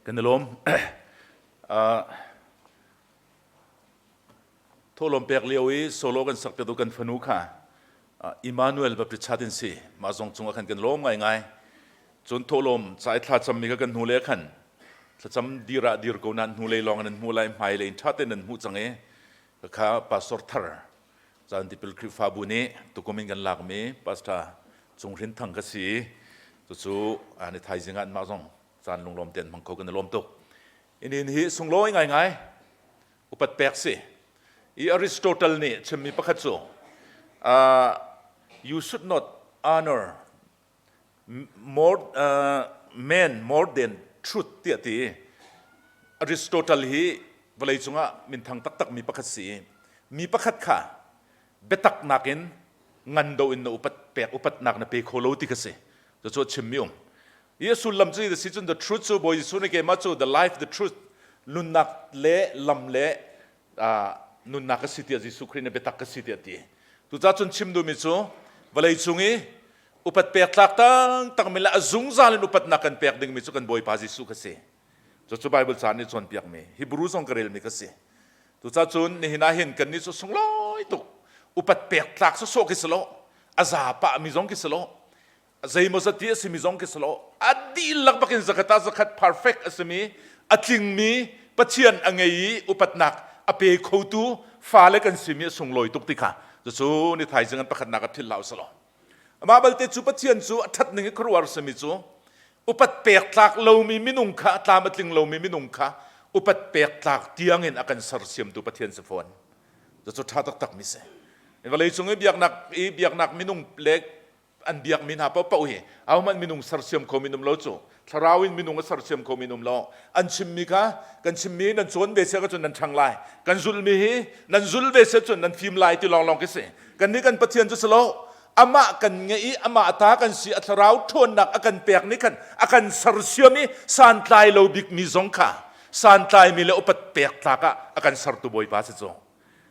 Kan i lawm. Uh, Thawhlawm pek lio i solo kan sak tu kan fanu kha Emmanuel Baptist in si mah zong cungah khan kan lawm ngaingai. Cun thawhlawm ca i thlacam mi kha kan hnu le khan thlacam dir ah dir ko nan hnu lei lawng nan hmu lai hmai lei in ṭha tein nan hmuh cang i kha pastor thar Zan Tipil Khrihfabu nih tukum in kan lakmi pastor Cung Hrin Thang ka si i cucu ni thaizing ah anmah zong caan lunglawm tein hmang kho kan i lawm tuk. Inin hi sunglawi ngaingai upat pek si. I Aristotle nih chimmi pakhat cu uh, you should not honor more uh, man more than truth tiah ti. Aristotle hi vawlei cungah minthang taktak mi pakhat si. Mi pakhat kha biatak nakin ngan do in na upat pek upatnak na pe kho lo ti kha si. Cucu chimmi um. I a sullam cu si cun the truth cu Bawi Jesuh nih keimah cu the life the truth nunnak le lam le nunnak ka si tiah Jesuh Khrih nih biatak ka si tiah ti. Tucah cun chim duhmi cu vawlei cung i upat pek tlak taktakmi le a zungzal in upatnak kan pek dingmi cu kan Bawipa Jesuh kha si. Cucu Bible ca nih cawnpiakmi Hebrew zong ka relmi kha si. Tucah cun nihin ah hin kannih cu sunglawi tuk upat pek tlak sawsawh khi si lo a za pahmi zong khi si lo zeimawzat ti a simi zong khi si lo a dihlak bakin zakhat ah zakhat perfect a simi a tlingmi Pathian a ngei i upatnak a pe khotu fale kan simi a sunglawi tuk ti kha cucu ni thaizing an pakhatnak a philh hlah usih law amah balte cu Pathian cu a ṭhat ning i khuaruahhar simi cu upat pek tlak lomi minung kha tlam a tling lomi minung kha upat pek tlak tiangin a kan sersiamtu Pathian si fawn cucu ṭha taktak mi si vawlei cung i biaknak i biaknak minung le an biakmi hna paohpaoh hi ahohmanh minung sersiam kho min um lo cu thlarau in minung a sersiam kho min um lo an chimmi kha kan chimmi nan cawn ve sia cun nan ṭhang lai kan zulmi hi nan zul ve sia cun nan fim lai ti lawnglawng khi si kan nih kan Pathian cu si lo amah kan ngeih i amah ta kan si a thlarau ṭhawnnak a kan pek nih khan a kan sersiam i santlai lo bikmi zong kha santlaimi le upat pek tlak ah a kan sertu Bawipa si cu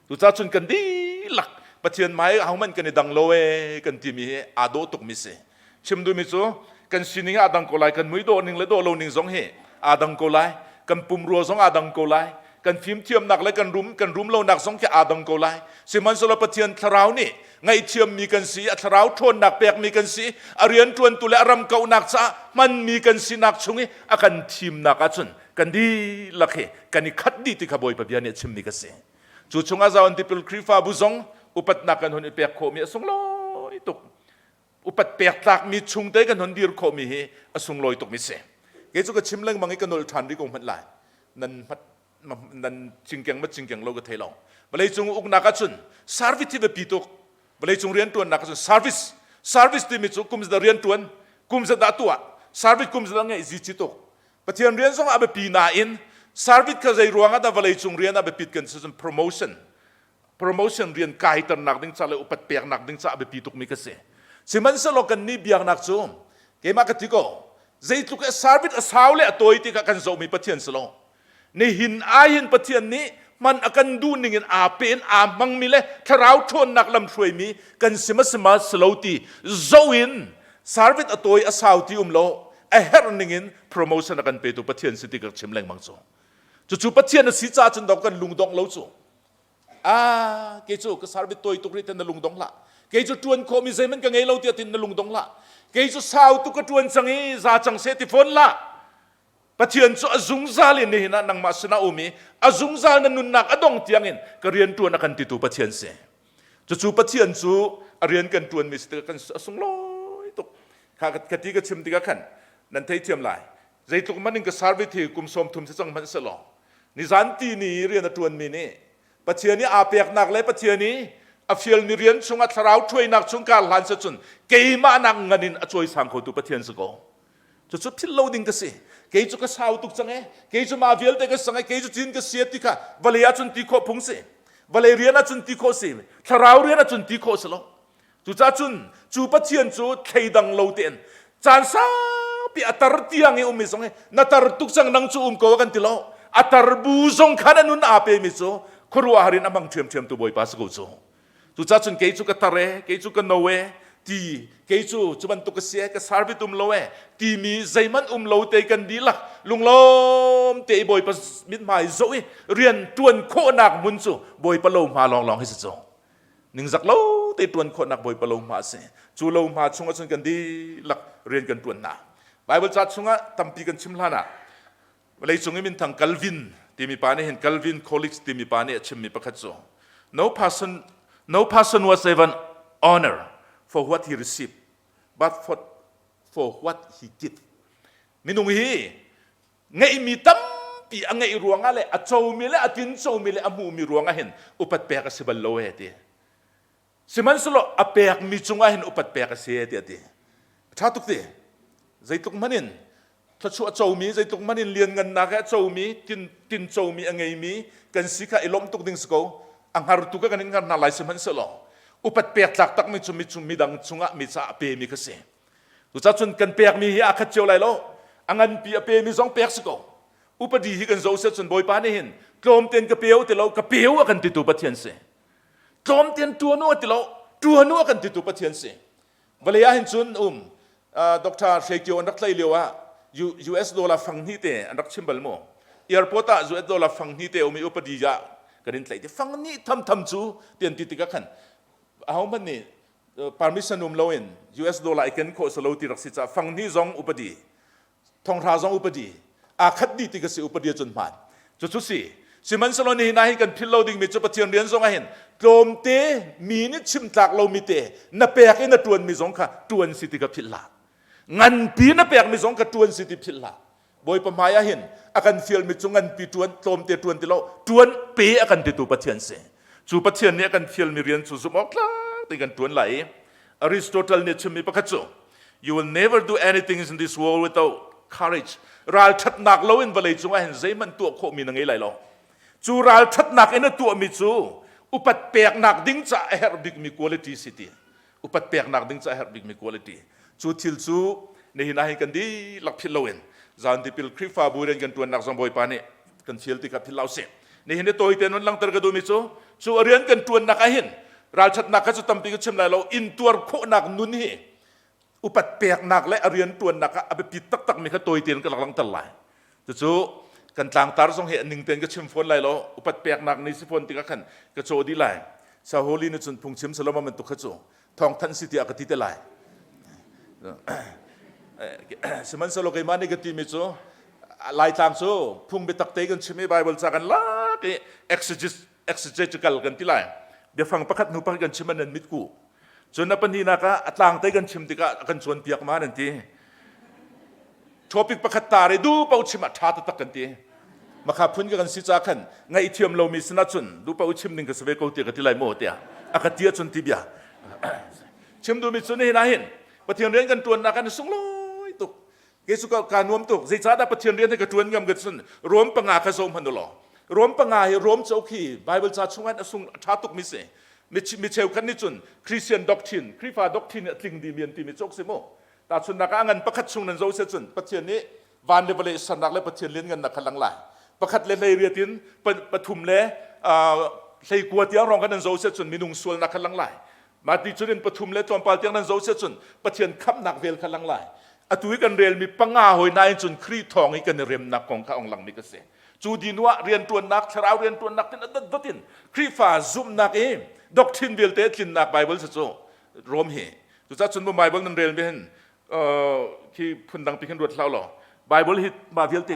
Tucah cun kan dihlak Pathian hmai ahohmanh kan i dang lo ee kan timi hi aa dawh tukmi si. Chim duhmi cu kan sining aa dang ko lai, kan mui dawh ning le dawh lo ning zong hi aa dang ko lai, kan pumrua zong aa dang ko lai, kan fimthiamnak le kan rum kan rum lonak zong khi aa dang ko lai. Sihmanhsehlaw Pathian thlarau nih ngaihthiammi kan si, a thlarau ṭhawnnak pekmi kan si, a rianṭuantu le a ram kauhnak caah hmanmi kan sinak chung i a kan thimnak ahcun kan dihlak hi kan i khat dih ti kha Bawipa bia nih a chimmi ka si. Cu chungah Zion Tipil Khrihfabu zong upatnak kan hun i pek khawhmi a sunglawi tuk. Upat pek tlakmi chungte kan hun dir khawhmi hi a sunglawi tukmi si. Kei cu ka chim lengmang i ka nolh ṭhan rih ko hmanh lai. Nan hmat nan cingkeng ma cingkeng lo ka thei lo. Vawleicung uknak ahcun service hi biapi tuk. Vawleicung rianṭuannak ahcun service service timi cu kum zat rianṭuan kum zat dah tuah service kum zat ngeih zici tuk. Pathian rian zong a biapi nain service kha zei ruang ah dah vawleicung rian a biapit kan si cun promotion promotion rian kaiternak ding ca le upat peknak ding ca a biapi tukmi ka si. Sihmanhsehlaw kan nih biaknak cu keimah ka ti ko zeitluk i service a sau le a tawi ti kha kan zohmi Pathian si lo. Nihin ahhin Pathian nih hman a kan duh ning in aa pe in aa hmangmi le thlarau ṭhawnnak lam hruaimi kan si ma si ma si lo ti zoh in service a tawi a sau ti um lo a herh ning in promotion a kan petu Pathian si ti ka chim lengmang cu. Cucu Pathian a si caah cun dong kan lungdong lo cu. Ah, kei cu ka service tawi tuk rih ten na lungdong hlah. Kei cu ṭuan khawhmi zeihmanh ka ngei lo tiah tin na lungdong hlah. Kei cu sau tuk ka ṭuan cang i za cang seh ti fawn hlah. Pathian cu a zungzal in nihin ah nangmah sinah um i a zungzal na nunnak a dong tiangin ka rian ṭuan a kan titu Pathian si. Cucu Pathian cu a rian kan ṭuanmi si tikah kan a sunglawi tuk. Kha ka ti ka chim tikah khan nan theithiam lai. Zeitluk man in ka service hi kum 30 si cang hmanh selaw nizan ti ni rian a ṭuanmi nih Pathian i aa peknak le Pathian i a fialmi rian chungah thlarau ṭhuainak chung kar hlan si cun keimah nak ngan in a cawisang khotu Pathian si ko. Cucu philh lo ding ka si. Kei cu ka sau tuk cang e. Kei cu mah vialte ka sang e. Kei cu cin ka si ti kha vawlei ahcun ti khawh phung si. Vawlei rian ahcun ti khawh si. Thlarau rian ahcun ti khawh si lo. Cucaah cun cu Pathian cu thleidang lo tein caan saupi a tar tiang i um i zong hi na tar tuk cang nang cu um ko kan ti lo. A tar bu zong khan a nun aa pemi cu khuaruahhar in a hmang ṭhiamṭhiam tu Bawipa si ko cu. Cucaah cun kei cu ka tar e, kei cu ka no e, Ti kei cu cu bantuk ka si e, ka service um lo e timi zeihmanh um lo te kan dihlak lunglawm te i Bawipa mithmai zoh i rian ṭuan khawhnak hmun cu Bawipa lo hma lawnglawng hi si cu. Ningzak lo te ṭuan khawhnak Bawipa lo hma a si. Cu lo hma chungah cun kan dihlak rian kan ṭuan hna. Bible ca chungah tampi kan chim hlan ah vawleicung i minthang Calvin timi pa nih hin Calvin College timi pa nih a chimmi pakhat cu no person no person was even honor for what he received but for for what he did. Minung hi ngeihmi tampi a ngeih ruangah le a comi le a tincomi le a hmuhmi ruangah hin upat pek a si bal lo he ti. Sihmanhsehlaw a pekmi cungah hin upat pek a si ti a ti. Ṭha tuk ti. Zeitluk hmanh in thluachuah comi, zeitluk hmanh in lianngannak he a comi, tin, tin comi a ngeimi kan si kha i lawmh tuk ding si ko. A hngartu kha kan in hngar hna lai sihmanhsehlaw upat pek tlak takmi cu mi cung midang cungah mi caah a pemi kha si. Cucaah cun kan pekmi hi aa khat cio lai lo. A nganpi a pemi zong pek si ko. Upadi hi kan zoh seh cun Bawipa nih hin tlawmten ka peu ti lo, ka peu a kan titu Pathian si. Tlawmten ṭuan u a ti lo, ṭuan u a kan titu Pathian si. Vawlei ah hin cun um Dr. Hre Kio an rak tlaih lio ah US dollar fang hnih te an rak chim bal mu. Airport ah US dollar fang hnih te um i upadi ah kan in tlaih ti fang hnih thamtham cu ti an ti tikah khan ahohmanh nih permission um loin US dollar i ken khawh salo ti rak si caah fang hnih zong upadi thonghra zong upadi aa khat dih ti ka si upadi cun hmaan cucu si sihmanhsehlaw nihin ah hin kan philh lo dingmi cu Pathian rian zong ah hin tlawmte mi nih chim tlak lomi te na pek i na ṭuanmi zong kha ṭuan si ti ka philh hlah nganpi na pekmi zong kha ṭuan si ti philh hlah Bawipa hmai ah hin a kan fialmi cu nganpi ṭuan tlawmte ṭuan ti lo ṭuan pe a kan titu Pathian si cu Pathian nih a kan fialmi rian cu zumh awk tlak tein kan ṭuan lai i Aristotle nih a chimmi pakhat cu you will never do anything in this world without courage ralṭhatnak loin vawlei cungah hin zeihmanh tuah khawhmi na ngei lai lo cu ralṭhatnak in a tuahmi cu upat peknak ding caah a herh bikmi quality si ti upat peknak ding ca a herh bikmi quality cu thil cu nihin ah hin kan dihlak philh loin zan tipil Khrihfabu rian kan tuannak zong Bawipa nih kan fial ti kha philh lo sih nihin ni tawi te nun langter ka duhmi cu cu a rian kan tuannak ah hin ralṭhatnak kha cu tampi ka chim lai lo intuar khawhnak nun hi upat peknak le a rian tuannak ah a biapi taktakmi kha tawi tein ka rak langhter lai cucu kan tlangtar zong hi a ning tein ka chim fawn lai lo upat peknak ni si fawn tikah khan ka caw dih lai saholi nih cun phungchim saloma bantuk kha cu thawngthanh si tiah ka ti te lai sihmanhsehlaw keimah nih ka timi cu laitlang cu phung biatak te kan chim i Bible ca kan lak i exegetical kan ti lai biafang pakhat hnu pakhat kan chim an nan mitku Cun a pahnihnak ah a tlangte kan chim tikah a kan cawnpiak ma nan ti. Topic pakhat tar i duh paoh chim ah ṭha taktak kan ti. Makha phun ka kan si ca khan ngaihthiam lomi sinah cun duh paoh chim ding ka si ve ko tiah ka ti lai maw tiah a ka ti ahcun ti bia. Chim duhmi cu nihin ah hin Pathian rian kan ṭuannak kan i sunglawi tuk. Kei cu ka nuam tuk. Zeicahdah Pathian rian hi ka ṭuan ngam ka cun Rom panga kha zoh hmanh u law. Rom panga hi Rom cauk hi Bible ca chungah a sung a ṭha tukmi si. Mi cheukhat nih cun Christian doctrine, Khrihfa doctrine a tling dihmi an timi cauk si mu. Tahchunhnak ah a ngan pakhat chung nan zoh si cun Pathian nih van le vawlei sernak le Pathian lianngannak kha lang lai. Pakhat le 18 in pathum le 19 tiang rong kha nan zoh si cun minung sualnak kha lang lai. Mah ti cun in pathum le tlawmpal tiang nan zoh si cun Pathian khamhnak vel kha lang lai. Atu i kan relmi panga hoi nain cun Khrih thawng i kan i remnak kong kha ong langmi ka si. Cu dinu ah rianṭuannak, thlarau rianṭuannak tin a dotdot in Khrihfa zumhnak i doctrine vialte tlinnak Bible si cu Rom hi. Cucaah cun mu Bible nan relmi hin khi phundang pi khin ruat hlah law Bible hi mah vialte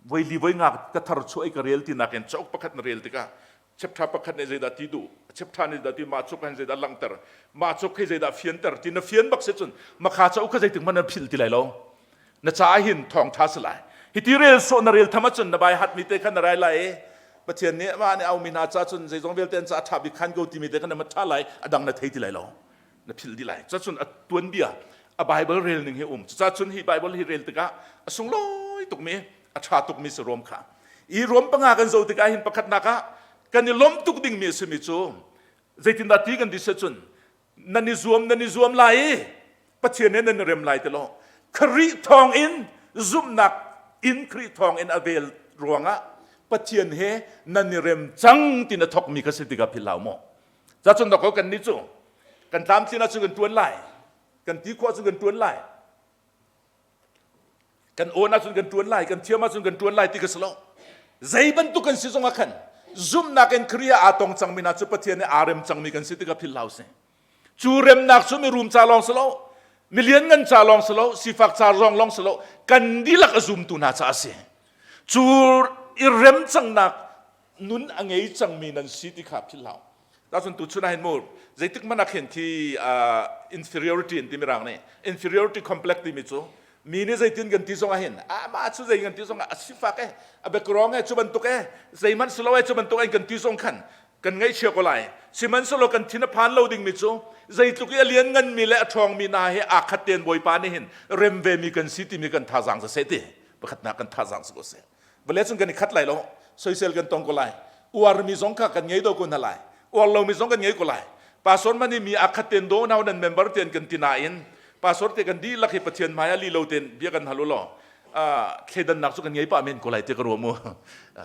voi li voi nga ka thar chuah i ka rel ti nakin cauk pakhat na rel tikah chapter pakhat nih zeidah ti duh chapter nih zeidah ti mah cuk hin zeidah langhter mah cuk hi zeidah fianter ti na fian bak si cun makha cauk kha zeitik hmanh na philh ti lai lo na caah hin thawngtha si lai hi ti rel sawh na rel tham ahcun na bai hat mi te kha na rai lai i Pathian nih amah nih aumi hna ca cun zeizong vialte an ca a ṭha bik khan ko timi te kha na ma ṭha lai a dang na thei ti lai lo na philh dih lai cacun a tuanbia a Bible rel ning hi um cucacun hi Bible hi rel tikah a sunglawi tukmi a ṭha tukmi si Rom kha i Rom panga kan zoh tikah hin pakhatnak ah kan i lawmh tuk dingmi a simi cu zeitindah ti kan ti si cun nan i zuam nan i zuam lai i Pathian he nan i rem lai ti lo Khrih thawng in zumhnak in Khrih thawng in a vel ruangah Pathian he nan i rem cang ti na thokmi kha si tikah philh hau maw Zacun dawk kan nih cu. Kan tlamtlin ahcun kan ṭuan lai. Kan ti khawh ahcun kan ṭuan lai. Kan awn ahcun kan ṭuan lai. Kan thiam ahcun kan ṭuan lai ti ka si lo. Zei bantuk kan si zong ah khan zumhnak in Khrih ah aa tong cangmi hna cu Pathian nih aa rem cangmi kan si ti kha philh hlah usih. Cu remnak cu mirum ca lawng si lo, milian ngan ca lawng si lo, sifak ca zong lawng si lo, kan dihlak a zumtu hna ca a si. Cu i rem cangnak nun a ngei cangmi nan si ti kha philh hlah. Tacun tu chun ah hin mu zeitik hmanh ah khin khi inferiority an ti mirang nih inferiority complex timi cu mi nih zeitin kan ti zong ah hin ah mah cu zei kan ti zong ah a sifak e a background e cu bantuk e zeihmanh si lo e cu bantuk en kan ti zong khan kan ngaihchia ko lai. Sihmanhsehlaw kan thin a phan lo dingmi cu zeitluk i a liannganmi le a ṭhawngmi hna he aa khat tein Bawipa nih hin rem vemi kan si timi kan thazaang si seh ti pakhatnak kan thazaang si ko seh. Vawlei cun kan i khat lai lo, soisel kan tong ko lai. Uarmi zong kha kan ngei do ko hna lai. Uar lomi zong kan ngei ko lai. Pastor man i mi aa khat tein do nau nan member tein kan ti nain pastor te kan dihlak hi Pathian hmai ah li lo tein bia kan hal u law thleidannak cu kan ngei pah men ko lai ti ka ruah mu.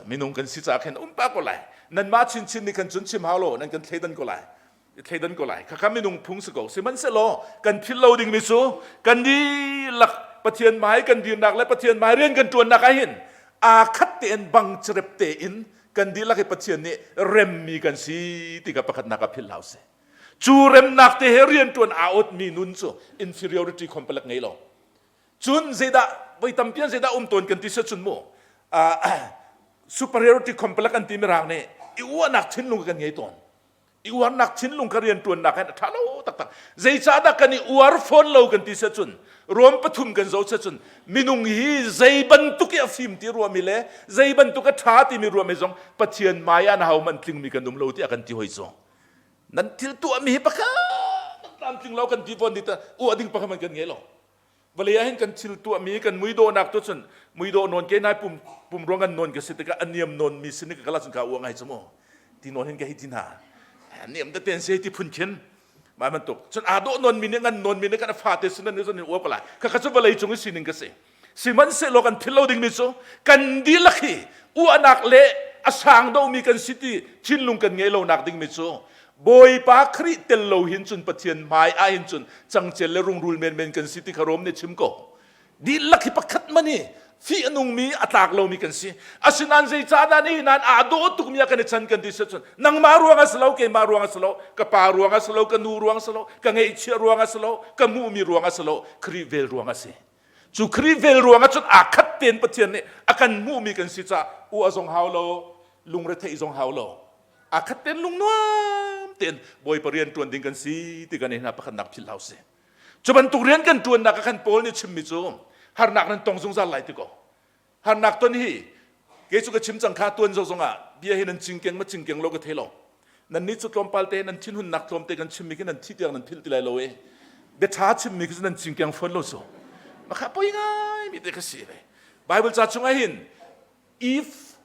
Minung kan si caah khin um pah ko lai. Nanmah chinchin nih khan cun chim hau lo, nan kan thleidan ko lai. Thleidan ko lai. Khakha minung phung si ko. Sihmanhsehlaw kan philh lo dingmi cu kan dihlak Pathian hmai kan dirnak le Pathian hmai rian kan ṭuannak ah hin aa khat tein bang cerep tein kan dihlak hi Pathian nih remmi kan si ti kha pakhatnak ah philh hlah usih. Cu remnak te he rianṭuan aa awtmi nun cu inferiority complex ngei lo. Cun zeidah voi tampi an zeidah um tawn kan ti cun mu superiority complex an ti mirang nih i uahnak thinlung kan ngei tawn. I uarnak thinlung ka rian ṭuannak hin a ṭha lo taktak. Zeicahdah kan i uar fawn lo kan ti cun Rom pathum kan zoh cun minung hi zei bantuk i a fim ti ruahmi le zei bantuk a ṭha timi ruahmi zong Pathian hmai ah na ho man tlingmi kan um lo tiah kan ti hoi cu. Nan thil tuahmi hi pakhat tlamtling lo kan ti fawn ti ta uah ding pakhat man kan ngei lo. Vawlei ah hin kan thil tuahmi kan muidawhnak tu cun muidawh nawn ke nai pum pum ruang kan nawn ka si tikah a niam nawn mi sin ka kala cun ka uah ngai cu mu ti nawn hin ka hei ti hna niam te ten se ti phun khin mai bantuk cun aa dawh nawn mi nih ngan nawn mi nih kan fa te sin an zon in uah ko lai kha kha cu vawlei cung i sining ka si sihmanhsehlaw kan philh lo dingmi cu kan dihlak hi uahnak le a sang domi kan si ti thinlung kan ngei lonak dingmi cu Bawipa Khrih tel lo hin cun Pathian hmai ah hin cun cangcel le rungrul menmen kan si ti kha Rom nih chim ko. Dihlak hi pakhat man hi fih a nungmi a tlak lomi kan si. Asinain zeicahdah nihin nan aa dawh tukmi ah kan i chan kan ti si cun nangmah ruang a si lo, keimah ruang a si lo, ka pa ruang a si lo, ka nu ruang a si lo, ka ngeihchiah ruang a si lo, ka hmuhmi ruang a si lo, Khrih vel ruang a si. Cu Khrih vel ruang ah cun aa khat tein Pathian nih a kan hmuhmi kan si caah uah zong hau lo, lungretheih zong hau lo. Aa khat tein lungnuam tein Bawipa rian ṭuan ding kan si ti kan i hna pakhatnak philh hau si. Cu bantuk rian kan ṭuannak ah khan Paul nih chimmi cu harnak nan tong zungzal lai ti ko. Harnak ton hi kei cu ka chim cang kha tuan zo zongah bia hi nan cingkeng ma cingkeng lo ka thei lo. Nannih cu tlawmpal te nan thinhunnak tlawmte kan chimmi khi nan thi tiang nan philh ti lai lo e. Bia ṭha chimmi khi cu nan cingkeng fawn lo so. Makha poi ngai mi te ka si ve. Bible ca chungah hin if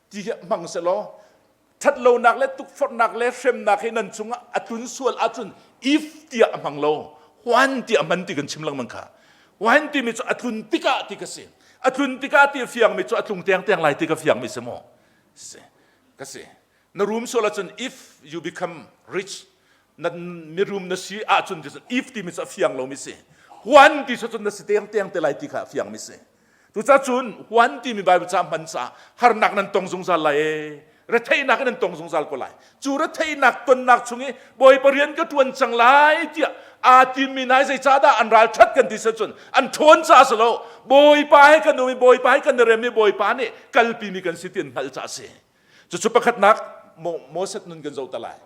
ti hi hmang selaw ṭhatlonak le tukforhnak le hremnak hi nan cungah a tlun sual ahcun if tiah a hmang lo when tiah a hman ti kan chim lengmang kha when timi cu a tlun tikah ti ka si a tlun tikah ti a fiangmi cu a tlung tengteng lai ti ka fiangmi si maw si ka si na rum sual ahcun if you become rich na mirum na si ahcun ti if timi cu a fiang lomi si when ti cu na si tengteng te lai ti kha a fiangmi si Cucacun huan timi Bible ca hman caah harnak nan tong zungzal lai e. Retheihnak nan tong zungzal ko lai. Cu retheihnak tonnak chung i Bawipa rian ka ṭuan cang lai tiah aa timmi nai zeicahdah an ral ṭhat kan ti cun an ṭhawn caah si lo. Bawipa he kan um i Bawipa he kan i rem i Bawipa nih kalpimi kan si ti an hngalh caah a si. Cucu pakhatnak Moses nun kan zoh ta lai.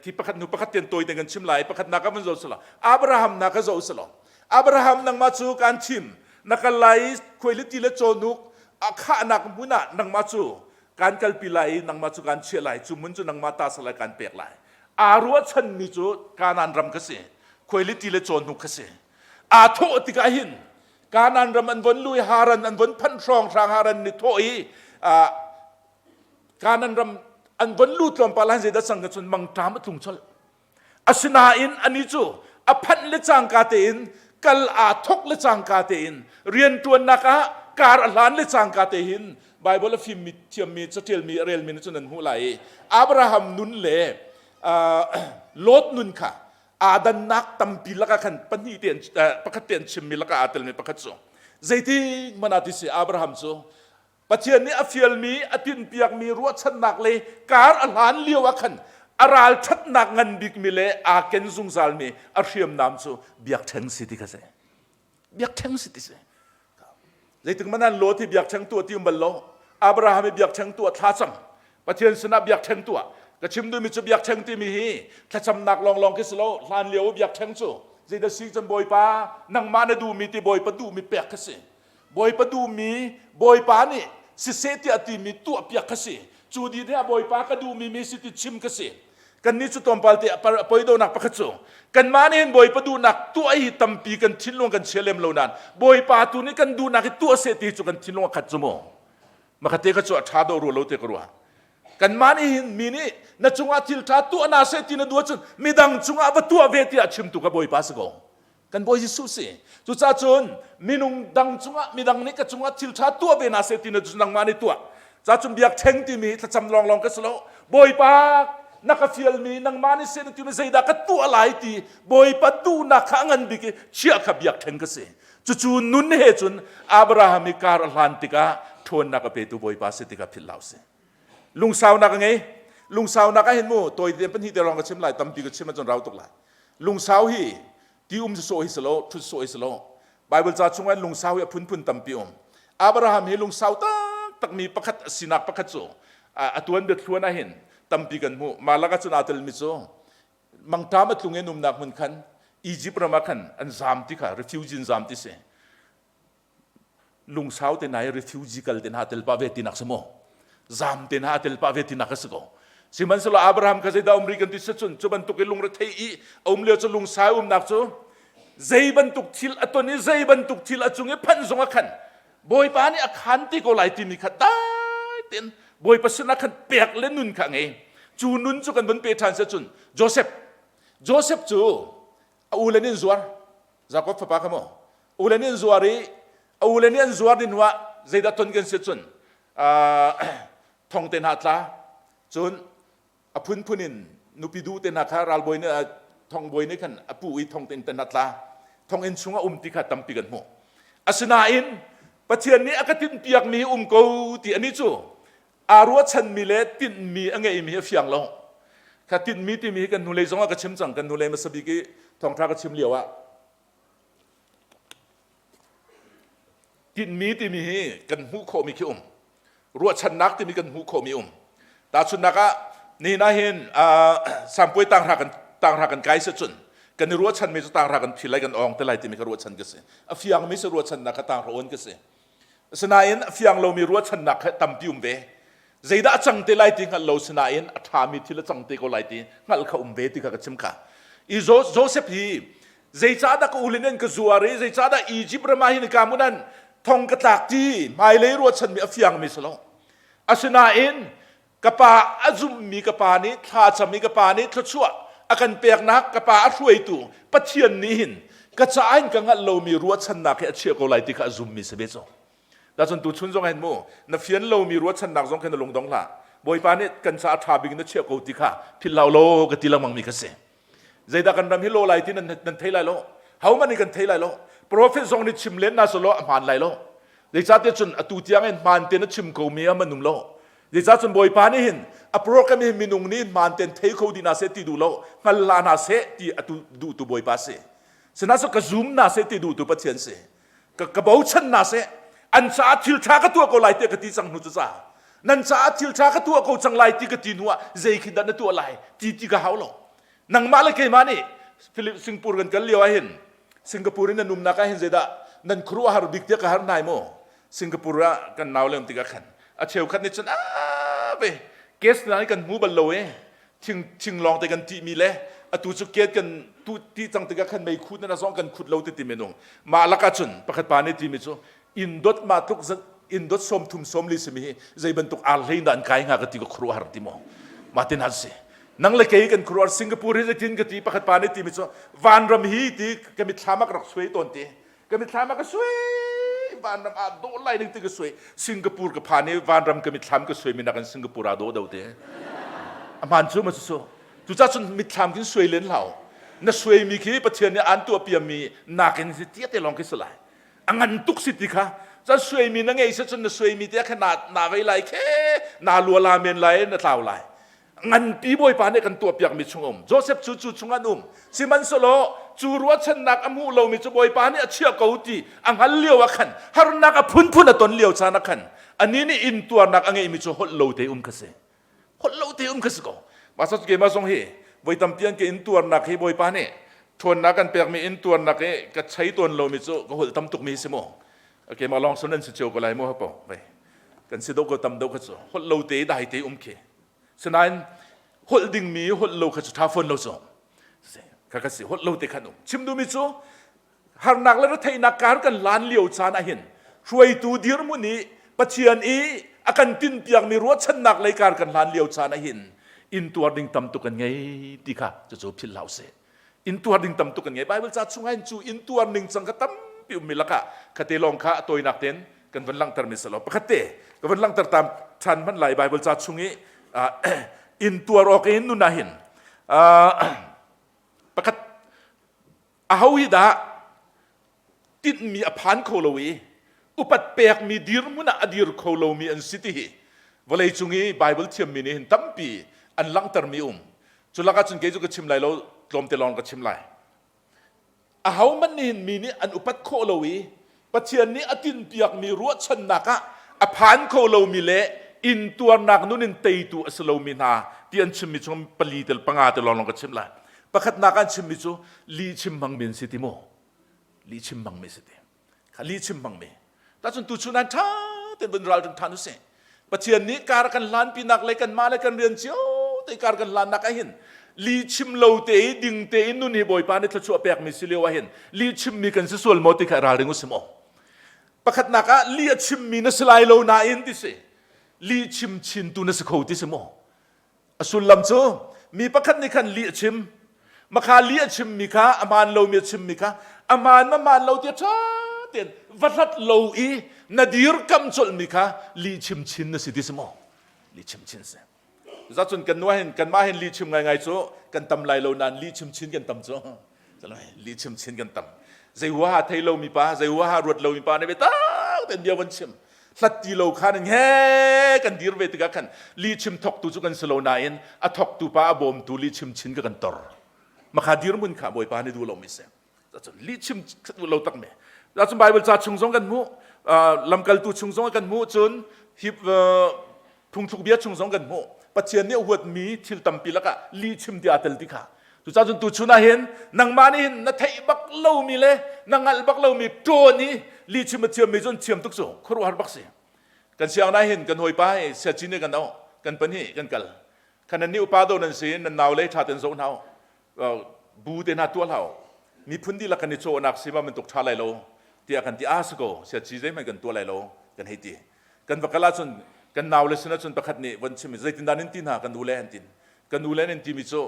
Khi pakhat hnu pakhat tian tawi te kan chim lai pakhat nak ah van zoh selaw Abraham na ka zoh selaw Abraham nangmah cu kan chim na kal lai khuailiti le cawhnuk a khahnak hmun ah nangmah cu kan kalpi lai i nangmah cu kan chiah lai cu hmun cu nangmah ta salai kan pek lai aa ruahchanmi cu Kanaan ram kha si khuailiti le cawhnuk kha si aa thawh tikah hin Kanaan ram an von lui Haran an von phanh hrawng hrang Haran ni thawh i Kanan ram an von lu tlawmpal han zeidah cang ka cun mangṭam a tlung colh. Asinain ani cu a phanh le cangka tein kal aa thok le cangka tein rianṭuannak ah kar a hlan le cangka te hin Bible a fimmi thiammi caṭialmi a relmi nih cun nan hmuh lai i Abraham nun le Lot nun kha aa dannak tampi lakah khan pahnih te pakhat te an chimmi lakah aa telmi pakhat cu zeitik hmanh ah ti si Abraham cu Pathian nih a fialmi a tinhpiakmi ruahchannak le kar a hlan lio ah khan a ralṭhatnak ngan bikmi le aa ken zungzalmi a hriamnam cu biakṭheng si ti kha si. Biakṭheng si ti si. Zeitik hmanh an Lot hi biakṭheng tuah ti um bal lo. Abraham hi biakṭheng tuah thlacam. Pathian sinah biakṭheng tuah. Ka chim duhmi cu biakṭheng timi hi thlacamnak lawnglawng khi si lo. Hlan lio biakṭheng cu zeidah si cun Bawipa nangmah na duhmi ti Bawipa duhmi pek kha si. Bawipa duhmi Bawipa nih siseh tiah timi tuahpiak kha si. Cu dih ah Bawipa ka duhmi mi si ti chim kha si. Kannih cu tlawmpal te a poi donak pakhat cu kanmah nih hin Bawipa duhnak tuah hi tampi kan thinlung kan chia lem lo nain Bawipa tu nih kan duhnak hi tuah seh ti cu kan thinlung a khat cu mu. Makhat te kha cu a ṭha dawh rua lo te ka ruah. Kanmah nih hin mi nih na cungah thil ṭha tuah na seh ti na duh ahcun midang cungah va tuah ve tiah chimtu kha Bawipa si ko. Kan Bawi Jesuh si. Cucaah cun minung dang cungah midang nih ka cungah thil ṭha tuah ve hna seh ti na cu nangmah nih tuah. Ca cun biakṭheng timi hi thlacam lawnglawng ka si lo. Bawipa na ka fialmi nangmah nih seh na timi zeidah ka tuah lai ti Bawipa duhnak kha a ngan bik i chiah kha biakṭheng ka si. Cucu nun he cun Abraham i kar a hlan tikah ṭhawnnak a petu Bawipa si tikah philh hlah usih. Lungsaunak a ngei. Lungsaunak ah hin mu tawi te pahnih te lawng ka chim lai tampi ka chim ahcun rau tuk lai. Lungsau hi ti um sawh hi si lo, ṭhut sawh hi si lo. Bible ca chungah lungsau hi a phunphun tampi um. Abraham hi lungsau taktakmi pakhat a sinak pakhat cu a tuan biathluan ah hin tampi kan hmuh. Mah lakah cun aa telmi cu mangṭam a tlung in umnak hmun khan Egypt ram ah khan an zaam ti kha refugee in zaam ti si. Lungsau te hna hi refugee kal te hna tel pah ve tinak si maw? Zam te hna tel pah ve tinak a si ko. Sihmanhsehlaw Abraham kha zeidah um rih kan ti si cun cu bantuk i lungrethei i a um lio cu lungsai umnak cu zei bantuk thil a ton i zei bantuk thil a cung i phanh zong a khan Bawipa nih a khan ti ko lai timi kha dai tein Bawipa sinah khan pek le nun kha a ngei. Cu nun cu kan vun pe ṭhan si cun Joseph Joseph cu a u le nih an zuar Jakob fapa kha maw u le nih an zuar i a u le nih an zuar ni hnuah zeidah ton kan si cun thong te hna tla cun a phunphun in nupi duh te hna kha ralbawi nih thongbawi nih khan a pu i thong te hna tla thonginn chungah um ti kha tampi kan hmuh asinain Pathian nih a ka tinhpiakmi hi um ko ti ani cu aa ruahchanmi le tinhmi a ngeimi a fiang lo. Kha tinhmi timi hi kan hnulei zongah ka chim cang. Kan hnulei hmasa bik i thawngṭha ka chim lio ah tinhmi timi hi kan hmuh khawhmi khi um. Ruahchannak timi kan hmuh khawhmi um. Tahchunhnak ah nihin ah hin sampuai tanghra kan tanghra kan kai si cun kan i ruahchanmi cu tanghra kan phil lai kan awng te lai timi kha ruahchan ka si. A fiangmi si ruahchannak kha tanghra awn ka si. Asinain a fiang lomi ruahchannak kha tampi um ve. Zeidah a cang te lai ti hngalh lo sinain a ṭhami thil a cang te ko lai ti hngalh kha um ve ti kha ka chim kha. I Joseph hi zeicahdah ka ulin an ka zuar i zeicahdah Egypt ram ah hin ka munan thong ka tlak ti hmailei ruahchanmi a fiangmi si lo. Asinain ka pa a zumhmi ka pa nih thlacam i ka pa nih thluachuah a kan peknak ka pa a hruaitu Pathian nih hin ka caah in ka hngalh lomi ruahchannak hi a chiah ko lai ti kha a zummi si ve cu. Tacun tuchun zong hin mu na fian lomi ruahchannak zong khin na lungdong hlah. Bawipa nih kan caah ṭha bik na chiah ko ti kha philh hlah law ka ti lengmang mi kha si. Zeidah kan ram hi law lai ti nan, nan thei lai lo. Hohmanh nih kan thei lai lo. Prophet zong nih chim len na selaw a hmaan lai lo. Zeicahtiah cun atu tiang in hmaan tein a chim ko mi a man um lo. Zeicah cun Bawipa nih hin a program hi minung nih hmaan tein thei kho dih hna seh ti duh lo, hngal hlah hna seh ti a duhtu Bawipa si. Sinaso ka zum hna seh ti duhtu Pathian si. Ka, ka bochan hna seh. An caah thil ṭha ka tuah ko lai tiah ka ti cang hnu cu ca. Nan caah thil ṭha ka tuah ko cang lai ti ka ti hnu ah zei khi dah na tuah lai ti ti ka hau lo. Nangmah le keimah nih Philip Singapore kan kal lio ah hin Singapore in nan umnak ah hin zeidah nan khuaruahhar bik tiah ka har hna mu. Singapore ah kan nau lem tikah khan a cheukhat nih cun a ve case na kan hmu bal lo e thing thing lawng te kan tih mi le atu cu ket kan tu ti cang tikah khan mei khut na zong kan khut lo ti ti minung mah lakah cun pakhat pa nih ti mi cu inn dot ma tluk inn dot som thum som li simi hi zei bantuk ar hlei dah an kai hnga ka ti ka khuaruahhar ti maw ma tin han si nang le kei kan khuaruahhar Singapore hi zeitin ka ti pakhat pa nih ti mi cu vanram hi ti ka mitthlam ah ka rak suai tawn ti ka mitthlam ah ka sui vanram ah dawh lai ding ti ka sui Singapore ka phan i vanram ka mitthlam ka sui mi nakin Singapore ah dawh do te a hmaan cu ma su. Cucah cun mitthlam khin suai len hlah u. Na suaimi khi Pathian nih aan tuahpiami nakin si tia te lawng khi si lai. A ngan tuk si ti kha. Cun suaimi na ngei si cun na suaimi te kha na na vei lai khe na lua la men lai na tlau lai. Nganpi Bawipa nih kan tuahpiakmi chung um. Joseph cu cu chung an um. Sihmanhsehlaw cu ruahchannak a hmuh lomi cu Bawipa nih a chiah ko ti a hngal lio ah khan harnak a phunphun a ton lio caan ah khan anih nih intuarnak a ngeihmi cu holh lo te um kha si. Holh lo te um kha si ko. Mah cu keimah zong hi voi tampi an ka intuarnak hi Bawipa nih ṭhawnnak kan pekmi intuarnak hi ka chei tawn lomi cu ka holh tam tukmi si mu. Keimah lawng sun an si cio ko lai mu hapo. Kan si do ko tam do kha cu holh lo te dai te um khi. Sinain holh dingmi holh lo kha cu ṭha fawn lo cu. Kha ka si holh lo te khan um. Chim duhmi cu harnak le retheihnak kar kan lan lio caan ahhin hruaitu dirhmun i Pathian i a kan tinpiakmi ruahchannak lei kar kan hlan lio caan ahhin intuar ding tam tuk kan ngei ti kha cucu philh hlah usih. Intuar ding tam tuk kan ngei. Bible ca chungah hin cu intuar ning cang kha tampi ummi lakah khate lawng kha a tawinak tein kan van langhter mi selaw pakhat te ka van langhter tam than hmanh lai Bible ca chung i intuar awk in nun ahhin pakhat Aho hi dah tinhmi a phan kho lo i upat pekmi dirhmun ah a dir kho lomi an si ti hi vawleicung i Bible thiammi nih hin tampi an langhtermi um. Cu lakah cun kei cu ka chim lai lo, tlawmte lawng ka chim lai. Ahohmanh nih hin mi nih an upat khawh lo i Pathian nih a tinhpiakmi ruahchannak ah a phan kho lomi le intuarnak nun in teitu a si lomi hna ti an chimmi chung pali tel panga te lawng ka chim lai. Pakhatnak an chimmi cu lih chim hmangmi an si ti mu. Lih chim hmangmi si ti. Kha lih chim hmangmi. Tacun tuchun an ṭha tein vun ralring ṭhan usih. Pathian nih kar kan hlanpinak le kanmah le kan rian cio te kar kan hlannak ah hin li chim lo te i ding te in nun hi Bawipa nih thluachuah pekmi si lio ah hin li chimmi kan si sual maw ti kha ralring u si maw? Pakhatnak ah li a chimmi na si lai lo nain ti si li chim chintu na si kho ti si maw? A sullam cu mi pakhat nih khan lih a chim. Makha lih a chimmi kha a hmaan lomi a chimmi kha a hmaan ma hmaan lo tiah ṭha tein va hlat lo i na dirkam colhmi kha lih chim chin na si ti si maw? Lih chim chin si. Zacun kan nu hin kanmah hin lih chim ngaingai cu kan tam lai lo nain lih chim chin kan tam cu. Lih chim chin kan tam. Zei huaha thei lomi pa, zei huaha ruat lomi pa nih biatak tein bia van chim. Hlat ti lo khan in he kan dir ve tikah khan lihchim thoktu cu kan si lo nain a thoktu pa a bawmtu lihchim chin ka kan tor. Makha dirhmun kha Bawipa nih duh lomi si. Cun lihchim duh lo tak me. Cun Bible ca chung zong kan hmuh, lamkaltu chung zong kan hmuh, cun hi phungthluk bia chung zong kan hmuh. Pathian nih a huatmi thil tampi lakah lihchim ti aa tel ti kha. Cucaah cun tuchun ah hin nangmah nih hin na theih bak lomi le na ngalh bak lomi ṭawn i lihchim a thiammi cu an thiam tuk cu khuaruahhar bak si. Kan sianginn ah hin kan hawipa hi siaci nih kan auh, kan pahnih kan kal. Khan nan nih upa do nan si, nan nau le ṭha ten zoh hna u. Bu te hna tuah hlah u. Miphun dihlak kan i cawhnak si ma bantuk ṭha lai lo tiah kan ti a si ko siaci zeihmanh kan tuah lai lo kan hei ti. Kan va kal ahcun kan nau le sin ahcun pakhat nih von chim i zeitindah nan ti hna kan u le an tin. Kan u le nan timi cu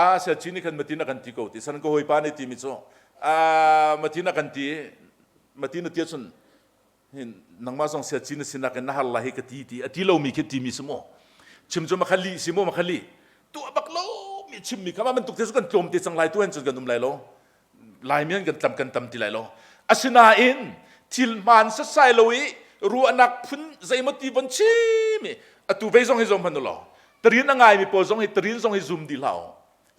a siaci nih khan matin a kan ti ko ti san ka hawipa nih timi cu a matin a kan ti matin a ti ahcun nangmah zong siaci na sinak in na har lai hi ka ti ti a ti lomi khi timi si mu chim cu makha lih si mu makha lih tuah bak lo mi chimmi kha mah bantuk te cu kan tlawm te cang lai tu hen cun kan um lai lo Laimi an kan tlam kan tam ti lai lo. Asinain thil hmaan setsai lo i ruahnak phun zeimaw ti von chim i atu vei zong hi zong hmanh u law tarin a ngaimi pawl zong hi tarin zong hi zum dih hlah u.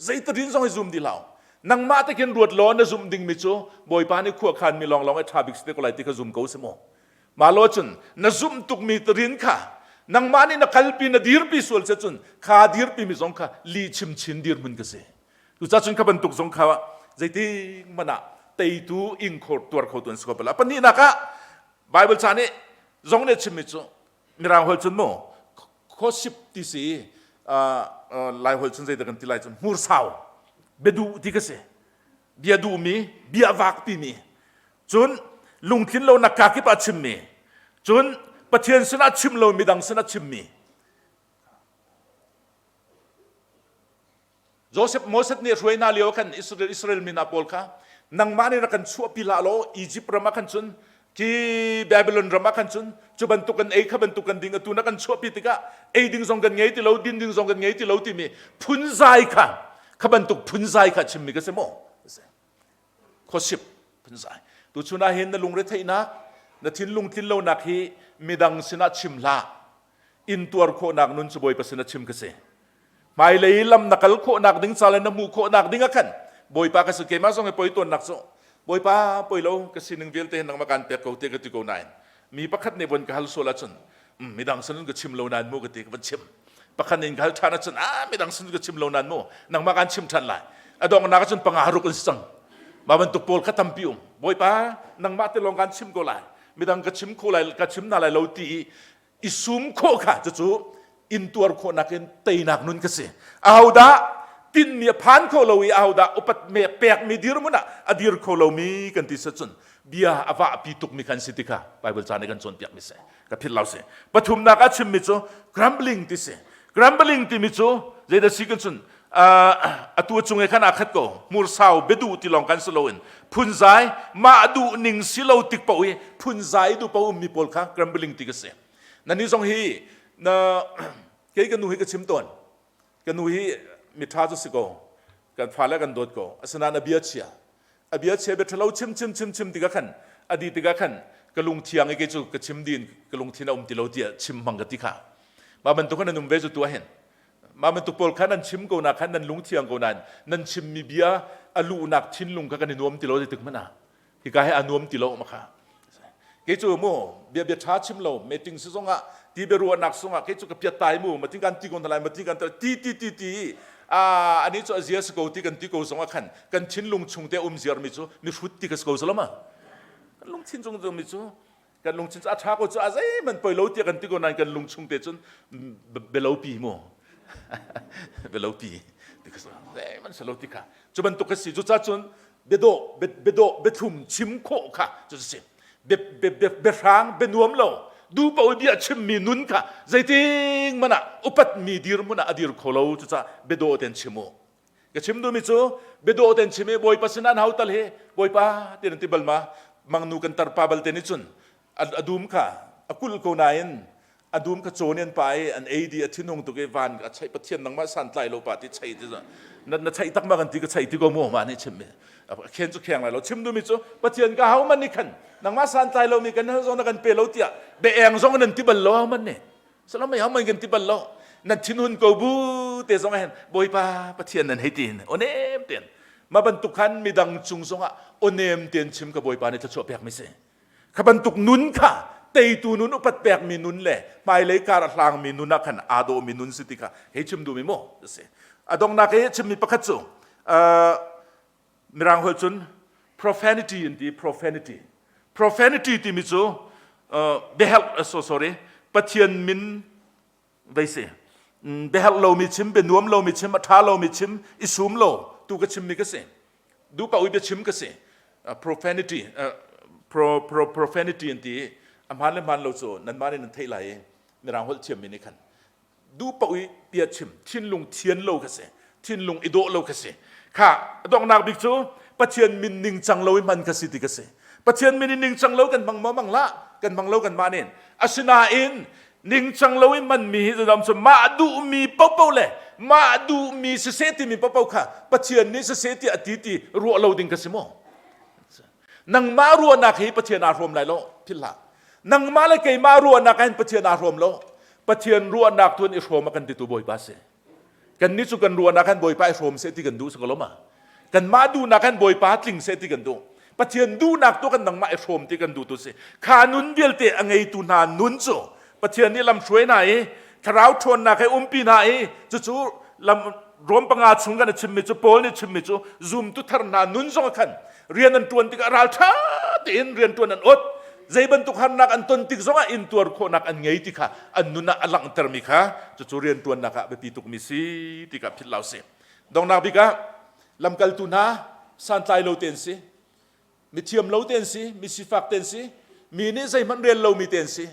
Zei tarin zong hi zum dih hlah u. Nangmah te khin ruat law na zumh dingmi cu Bawipa nih khuakhan mi lawnglawng i ṭha bik si te ko lai ti kha zum ko si mu. Mah lo cun na zumh tukmi tarin kha nangmah nih na kalpi na dirpi sual si cun kha dirpi mi zong kha li chim chin dirhmun ka si. Cucaah cun kha bantuk zong kha zeitik hmanh ah teitu ingkhor tuar khotu an si kho bal. A pahnihnak ah Bible ca nih zong nih a chimmi cu Mirang holh cun mu khosip ti si Lai holh cun zeidah kan ti lai cun hmursau biaduh ti ka si bia duhmi bia vak timi cun lungtlin lonak kakip ah chimmi cun Pathian sinah chim lo midang sinah chimmi Joseph Moses nih hruai hna lio khan Israel, Israel mi hna pawl kha nangmah nih rak kan chuahpi hlah law Egypt ram ah khan cun Khi Babylon ram ah khan cun cu bantuk kan ei kha bantuk kan ding atu na kan chuahpi tikah ei ding zong kan ngei ti lo din ding zong kan ngei ti lo timi phunzai kha kha bantuk phunzai kha chimmi ka si maw? Khuasip phunzai. Tuchun ah hin na lungre theihnak na thinlung tlin lonak hi midang sinah chim hlah. Intuar khawhnak nun cu Bawipa sinah chim ka si. Hmailei lam na kal khawhnak ding ca le na hmuh khawhnak ding ah khan Bawipa ka si keimah zong hi poi tawnnak cu Bawipa poi lo ka sining vialte hin nangmah kaan pek ko te ka ti ko nain mi pakhat nih von ka hal sual ahcun midang sin ka chim lo nain mu ka ti ka van chim pakhat nih ka hal ṭhan ahcun ah midang sin ka chim lo nain mu nangmah kaan chim ṭhan lai a donghnak ahcun panga ruk in si cang mah bantuk pawl kha tampi um Bawipa nangmah te lawng kaan chim ko lai midang ka chim kho lai ka chim hna lai lo ti i i sum khawh kha cucu intuar khawhnak in teinak nun ka si. Ahodah tinmi a phan kho lo i ahodah upat me pekmi dirhmun ah a dir kho lomi kan ti cun bia a vahpi tukmi khan si ti kha Bible ca nih kan cawnpiak mi si ka philh lo si. Pathumnak ah chimmi cu grumbling ti si. Grumbling timi cu zeidah si kan cun atu cung i khan aa khat ko hmursau biaduh ti lawng kan si loin phunzai mah duh ning si lo tik paoh i phunzai duh paoh ummi pawl kha grumbling ti ka si. Na ni zong hi na kei ka nu hi ka chim tawn. Ka nu hi miṭha cu si ko. Kan fale kan dawt ko. Asinain a bia chia. A bia chia bia ṭhalo chim chim chim chim tikah khan a di tikah khan ka lungthiang i kei cu ka chim din ka lungthin a um ti lo tiah chim hmang ka ti kha. Mah bantuk khan nan um ve cu tu ahhin. Mah bantuk pawl khan nan chim ko na khan nan lungthiang ko nain nan chimmi bia a luhnak thinlung kha kan i nuam ti lo zeitik hmanh ah. Hika hi a nuam ti lo ma kha. Kei cu mu bia bia tha chim lo meeting si zong ah ti bia ruahnak sung ah kei cu ka piat tai mu matin kan ti ko lai matin kan ti ti ti ti a ani cu a zia si ko ti kan ti ko zong ah khan kan thinlung chung te um ziar mi cu mi hrut ti ka si ko zalama kan lungthin chung mi cu kan lungthin cu a ṭha ko cu a zeihmanh poi lo tiah kan ti ko nain kan lung chung te cun belopi mu belopi zeihmanh si lo ti kha cu bantuk ka si cucaah cun biadawh biadawh biathlum chim khawh kha cu si biahrang bianuam lo du paoh bia chimmi nun kha zeiting man ah upatmi dirhmun ah a dir kho lo cucaah biadawh ten chim u Ka chim duhmi cu biadawh tein chim i Bawipa sinah an hau tal hi Bawipa ti nan ti bal ma? Mangnu kan tarpa bal te nih cun a dum kha a kulh ko nain a dum kha caw nih an pa i an ei di a thinhung tuk i van a chaih Pathian nangmah santlai lo pa ti chei ti na na chaih tak ma kan ti ka chei ti ko mu ma nih chim mi khen cu kheng lai lo chim duhmi cu Pathian ka hau man nih khan nangmah santlai lo mi kan hal zong na kan pe lo tiah be eng zong nan ti bal lo hau man nih Salam mei hamai kan ti bal lo. Nan thinhun ko bu te zong ah hin Bawipa Pathian nan hei tin onem ten ma bantuk khan midang cung zong ah onem ten chim ka Bawipa nih thluachuah pek mi si. Kha bantuk nun kha teitu nun upat pek mi nun le hmailei kar a hlang mi nun ah khan aa daw mi nun si ti kha hei chim duh mi mu si. A donghnak i chimmi pakhat cu Mirang holh cun profanity an ti profanity. Profanity timi cu biaherh so sorry Pathian min vei si biaherh lomi chim bia nuam lomi chim a ṭha lomi chim i sum lo tu ka chimmi ka si duh paoh i biachim ka si profanity pro, pro, profanity an ti a hmaan le hmaan lo cu nanmah nih nan theih lai i mirang holh thiammi nih khan duh paoh i bia chim thinlung thian lo kha si thinlung i dawh lo kha si kha donghnak bik cu Pathian min ningcang lo i hman kha si ti ka si Pathian min in ningcang lo kan hmang maw mang la kan hmang lo kan mah nin asinain ningcang lo i hmanmi hi zudam cu mah duhmi popo le mah duhmi siseh timi popo kha Pathian nih siseh ti a ti ti ruah lo ding ka si maw nangmah ruahnak hi Pathian aa hrawm lai lo philh hlah Nangmah le keimah ruahnak ah hin Pathian aa hrawm lo. Pathian ruahnak tu in i hrawm a kan titu Bawipa si. Kannih cu kan ruahnak han Bawipa i hrawm seh ti kan duh si ko lo ma? Kanmah duhnak han Bawipa tling seh ti kan duh. Pathian duhnak tu kan nangmah i hrawm ti kan duh tu si. Kha nun vialte a ngeitu hna nun cu Pathian nih lamhruai hna i thlarau ṭhawnnak he umpi hna i cucu lam Rom panga chung kan chimmi cu Paul nih chimmi cu zumtu thar hna nun zong khan rian an ṭuan tikah ralṭha tein rian ṭuan an ot zei bantuk harnak an ton tik zongah intuar khawhnak an ngei ti kha an nun ah a langhtermi kha cucu rian ṭuannak ah biapi tukmi si ti kha philh lo si donghnak bik ah lamkaltu hna santlai lo te an si mithiam lo te an si mi sifak te an si mi nih zeihmanh rel lomi te an si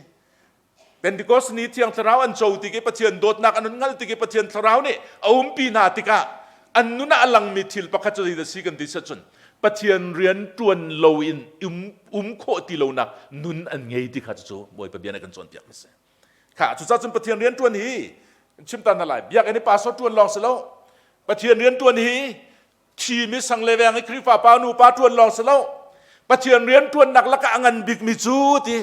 Pentecost ni Thiang Thlarau an co tik i Pathian dawtnak an hun hngalh tik i Pathian Thlarau nih a umpi hna tikah an nun ah a langmi thil pakhat cu zeidah si kan ti cun. Pathian rian ṭuan loin um, um khawh ti lonak nun an ngei ti kha cucu Bawipa bia nih kan cawnpiak mi si. Kha cucaah cun Pathian rian ṭuan hi chim ta na lai biakinn i pastor ṭuan lawng si lo Pathian rian ṭuan hi thimi sang le veng i Khrihfa pa nu pa ṭuan lawng si lo Pathian rian ṭuannak lakah a ngan bikmi cu ti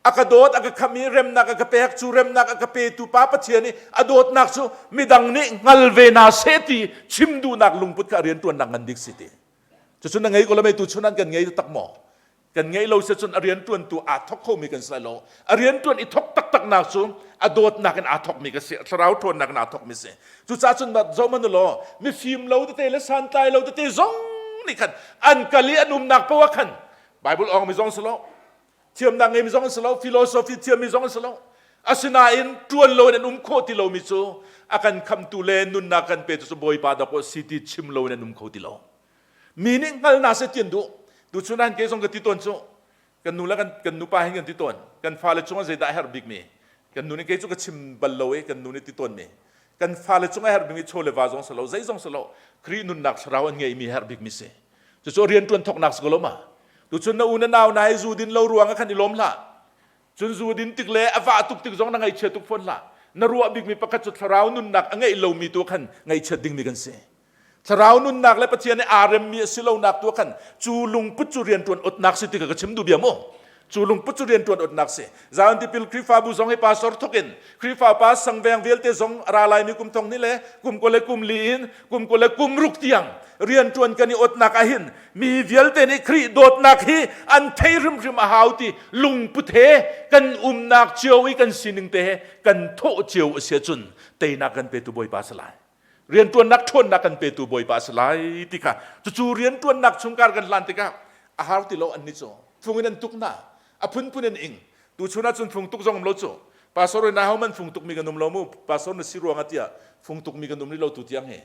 a ka dawt a ka khamh i remnak a ka pek cu remnak a ka petu pa Pathian i a dawtnak cu midang nih hngal ve na seh ti chim duhnak lungput kha rian ṭuannak ngan bik si ti cucu na ngei ko lo mei tu chun an kan ngei tak maw kan ngeih lo si cun a rian ṭuantu aa thok khomi kan si lai lo a rian ṭuan i thok taktak nak cu a dawtnak in aa thokmi ka si thlarau ṭhawnnak in aa thokmi si cucaah cun zohmanh law mifim lo tete le santlai lo tete zong nih khan an kal i an umnak poah khan Bible awngmi zong si lo thiamnak ngeimi zong si lo philosophy thiammi zong si lo asinain ṭuan lo in an um khawh ti lomi cu a kan khamtu le nunnak kan pe cu Bawipa dawk si ti chim lo in an um kho ti lo mi nih hngalnak seh ti an duh tuchun ah kei zong ka ti tawn cu kan nu le kan kan nupa hin kan ti tawn kan fale cungah zeidah a herh bik mi kan nu nih kei cu ka chim bal lo i kan nu nih ti tawn mi kan fale cungah herh bik mi chaw le va zong si lo zei zong si lo Khrih nunnak thlarau an ngeih mi herh bik mi si cucu rian tuan thoknak si ko lo ma tuchun na u na nau na i zu din lo ruang ah khan i lawm hlah cun zu din tik le a vah tuk tik zong na ngaihchia tuk fawn hlah na ruah bik mi pakhat cu thlarau nunnak a ngeih lomi tu khan ngaihchiat ding mi kan si Thlarau nunnak le Pathian nih aa remmi a si lonak tu khan cu lungput cu rianṭuan otnak si ti ka ka chim duh bia mu. Cu lungput cu rianṭuan otnak si. Zion tipil Khrihfabu zong hi pastor thok in Khrihfa pa sangveng vialte zong a ra laimi kum thong ni le kum kul le kum li in kum kul le kum ruk tiang rianṭuan kan i otnak ahhin mi vialte nih Khrih dawtnak hi an thei hrimhrim a hau ti lungput he kan umnak cio i kan sining te he kan thawh cio a si ahcun teinak kan petu Bawipa si lai. Rianṭuannak ṭhawnnak kan petu Bawipa a si lai ti kha cucu rianṭuannak chungkar kan hlan tikah a har ti lo annih cu fung in an tuk hna a phunphun in ing tuchun ahcun fung tuk zong um lo cu pastor in aho man fung tukmi kan um lo mu pastor na si ruangah tiah fung tukmi kan um rih lo tu tiang hi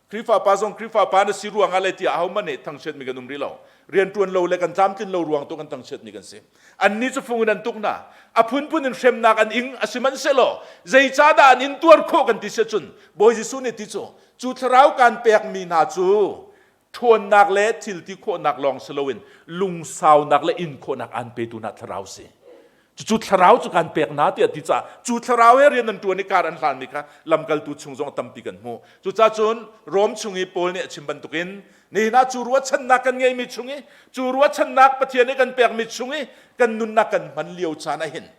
Khrihfa pa zong Khrihfa pa na si ruangah le tiah aho man nih thangchiatmi kan um rih lo rianṭuan lo le kan tlamtlin lo ruang tu kan thangchiatmi kan si annih cu fung in an tuk hna a phunphun in hremnak an ing a sihmanhsehlaw zeicahdah an in tuar khawh kan ti si cun Bawi Jesuh nih ti cu cu thlarau kan pekmi hna cu ṭhawnnak le thil ti khawhnak lawng si loin lungsaunak le in khawhnak aan petu hna thlarau si cucu thlarau cu kan pek hna tiah ti caah cu thlarau he rian an ṭuan i kar an hlanmi kha lamkaltu chung zong tampi kan hmuh cucaah cun Rom chung i Paul nih a chim bantukin nihin ah cu ruahchannak kan ngeimi chung i cu ruahchannak Pathian nih kan pekmi chung i kan nunnak kan hman lio caan ah hin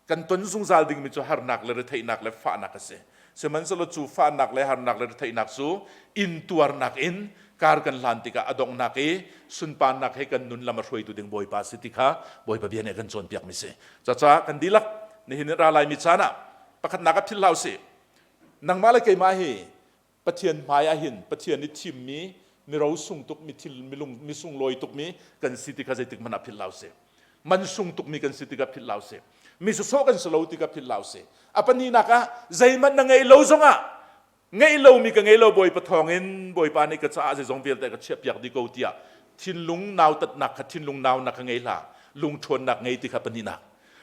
kan ton zungzal dingmi cu harnak le retheihnak le fahnak a si sihmanhsehlaw cu fahnak le harnak le retheihnak cu intuarnak in kar kan hlan tikah a donghnak i sunparnak he kan nun lam a hruaitu ding Bawipa si ti kha Bawipa bia nih a kan cawnpiak mi si cacaah kan dihlak nihin ra laimi caan ah pakhatnak ah philh hlah usih nangmah le keimah hi Pathian hmai ah hin Pathian i thimmi mi rosung tuk mi thil milung mi sunglawi tukmi kan si ti kha zeitik hmanh ah philh hlah usih man sung tukmi kan si ti kha philh hlah usih mi sawsawh kan si lo ti kha philh hlah usih a pahnihnak ah zeihmanh na ngeih lo zongah ngeih lomi ka ngei lo Bawipa thawngin Bawipa nih ka caah zeizong vialte ka chiahpiak dih ko tiah thinlung nautatnak kha thinlung naunak kha ngei hlah lungṭhawnnak ngei ti kha pahnihnak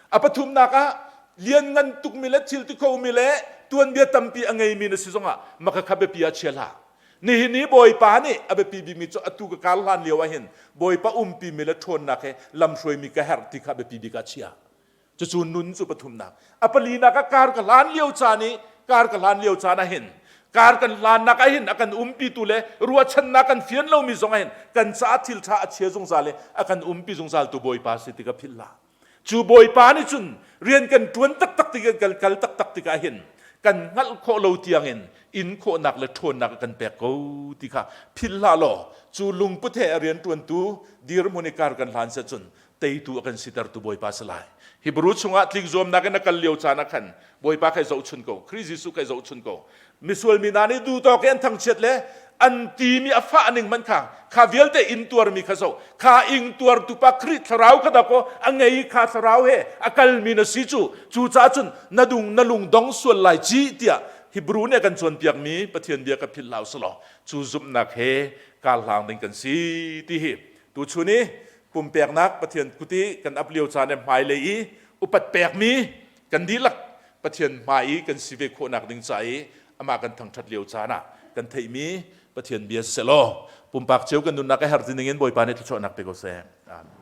A pathumnak ah lianngan tukmi le thil ti khomi le tuanbia tampi a ngeimi na si zongah maka kha biapi ah chia hlah. Nihin i Bawipa nih a biapi bikmi cu atu ka kar hlan lio ah hin Bawipa umpimi le ṭhawnnak he lamhruaimi ka herh ti kha biapi bik ah chia. Cucu nun cu pathumnak. A palinak ah kar ka hlan lio caan i kar ka hlan lio caan ah hin kar kan hlannak ah hin a kan umpitu le ruahchannak kan fian lomi zong ah hin kan caah thil ṭha a chia zungzal i a kan umpi zungzaltu Bawipa si ti ka philh hlah. Cu Bawipa nih cun rian kan ṭuan taktak tik kan kal taktak tikah hin kan hngalh khawh lo tiangin in khawhnak le ṭhawnnak a kan pek ko ti kha philh hlah law cu lungput he a rian ṭuantu dirhmun i kar kan hlan cun teitu a kan sitertu Bawipa si lai. Hebrew chungah tlikzuamnak in a kal lio caan ah khan Bawipa kha zohchun ko, Khrih Jesuh kha zohchun ko. Misual mi hna nih duhtawk i an thangchiat le an timi a fah ning man kha kha vialte in tuarmi kha zoh kha ing tuartu pa Khrih thlarau kha dakaw a ngei kha thlarau he a kalmi na si cu cu caah cun na dung na lung dong sual lai ci tiah Hebrew nih a kan cawnpiakmi Pathian bia ka philh hlah usalaw cu zumhnak he kar hlang ding kan si ti hi tuchun i pumpeknak Pathian kut i kan ap lio caan i hmailei i upat pekmi kan dihlak Pathian hmai i kan si ve khawhnak ding ca i amah kan thangṭhat lio caan ah kan theihmi Pathian bia siseh law pumpak cio kan nunnak a herh ti ning in Bawipa nih thluachuahnak pe ko seh. Amen.